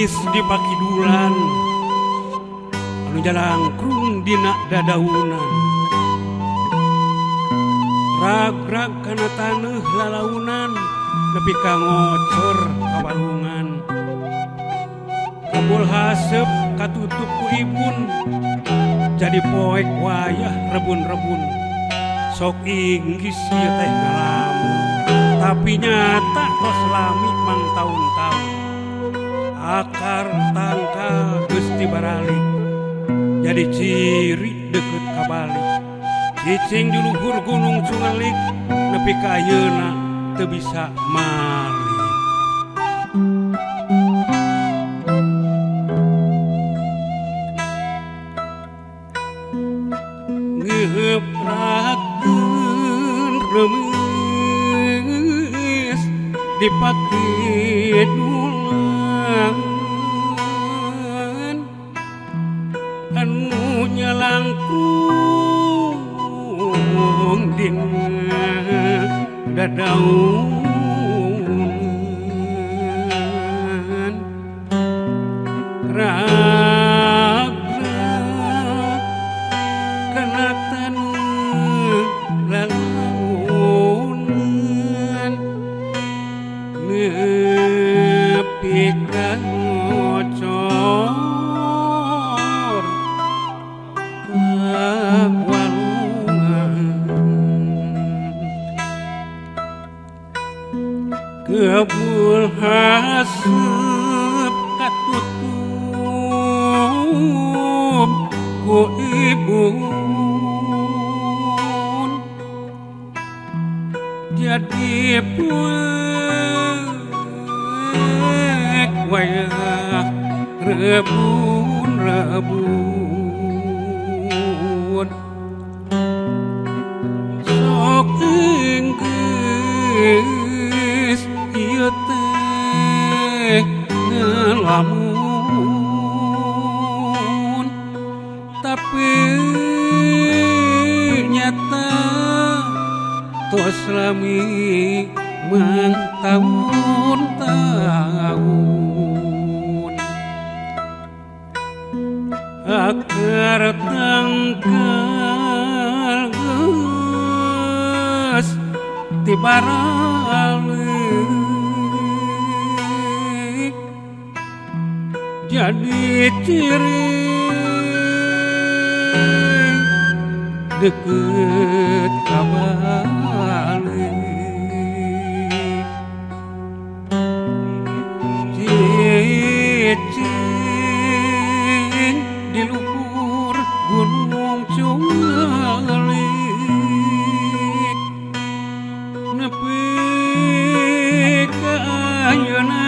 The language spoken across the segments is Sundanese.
Remis di pakidulan anu jalangkrung dina dadaunan. Rag-rag kana taneuh lalaunan nepi ka ngocor ka walungan. Kabul haseup katutup ku ibun jadi poek wayah rebun-rebun. Sok inggis ieu teh ngalamun tapi nyata tos lami mang taun-taun. Akar tangkal geus tibaralik jadi ciri deukeut ka balik. Cicing di luhur gunung Cungelik nepi ka ayeuna teu bisa malik. Ngeuprakeun remes di pakidulan anu nyalangkrung dina dadaunan. Rag-rag kana taneuh lalaunan nepi ka ngocor ka walungan. Kebul haseup katutup ku ibun jadi poek wayah rebun-rebun. Sok enggeus ieu teh ngalamun tapi nyata tos lami mang taun-taun. Akar tangkal geus tibaralik jadi ciri deukeut ka balik. Cicing di luhur gunung Cungelik nepi ka ayeuna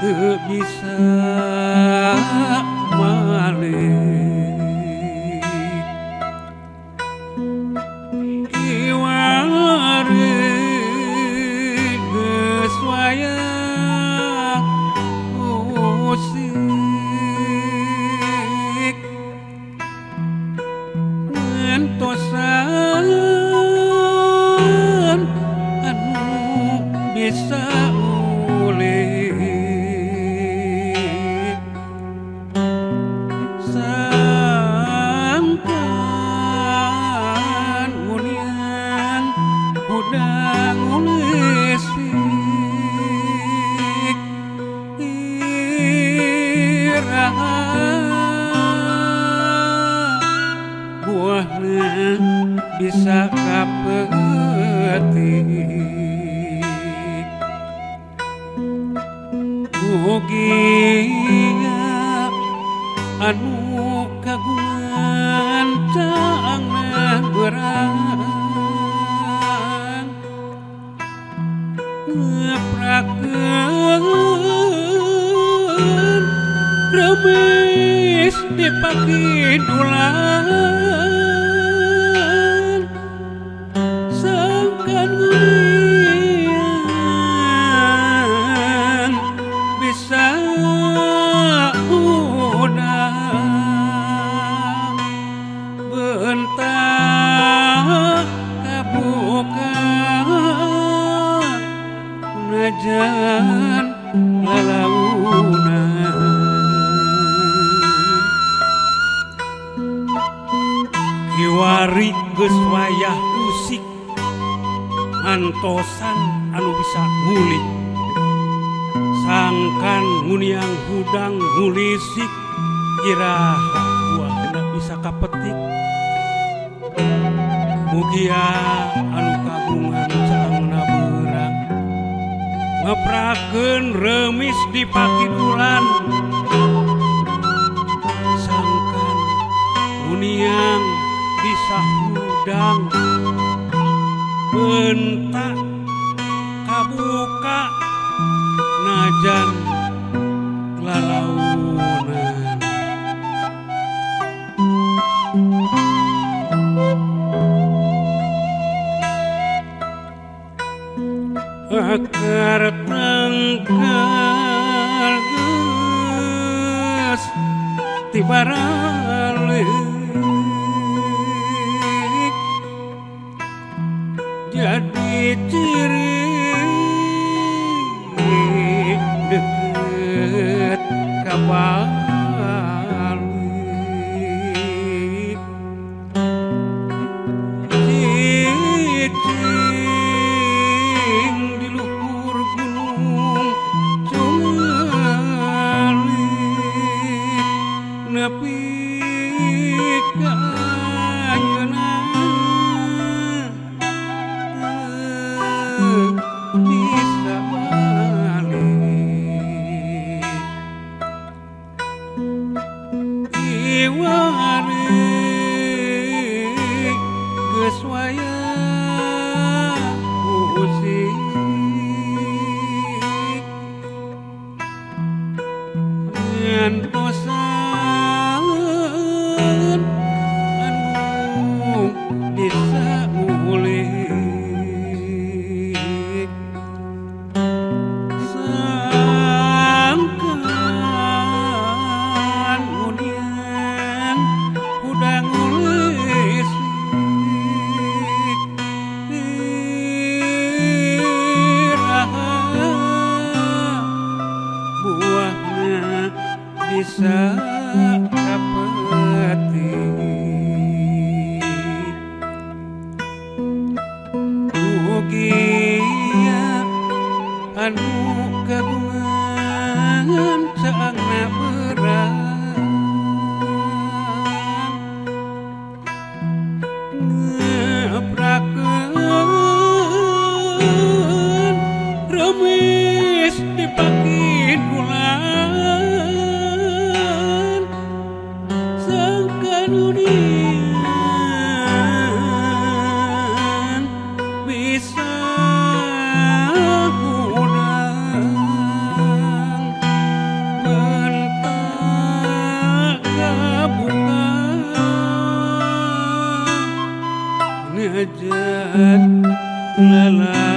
teu bisa malik. Kiwari geus wayah usik ngentosan anu bisa ulik. Sangkan ngunian hudang ulisik iraha buahna bisa kapetik. Mugia anu kagungan caangna berang ngeprakeun remes di pakidulan sangkan ngunian bisa udang bentak kabuka najan lalaunan. Kiwari geus wayah usik ngantosan anu bisa ngulik, sangkan nguniang hudang ngulisik iraha buahna bisa kapetik. Mugia anu kagungan caangna beurang ngeprakeun remis di pakidulan, sangkan nguniang bisa hudang bentak kabuka najan lalaunan. Akar tangkal geus tibaralik jadi ciri deket ka balik. Cicing di luhur gunung cungalik nepi ka ayeuna bisa balik. Iwari geus wayah usik ngantosan anu bisa ngulik, sangkan ngunian hudang ngulisik iraha buahna bisa kapetik. Mugia anu kagungan caangna beurang ngeprakeun remis di pakidulan, sangkan unian bisa hudang bentak kabuka najan lalaunan.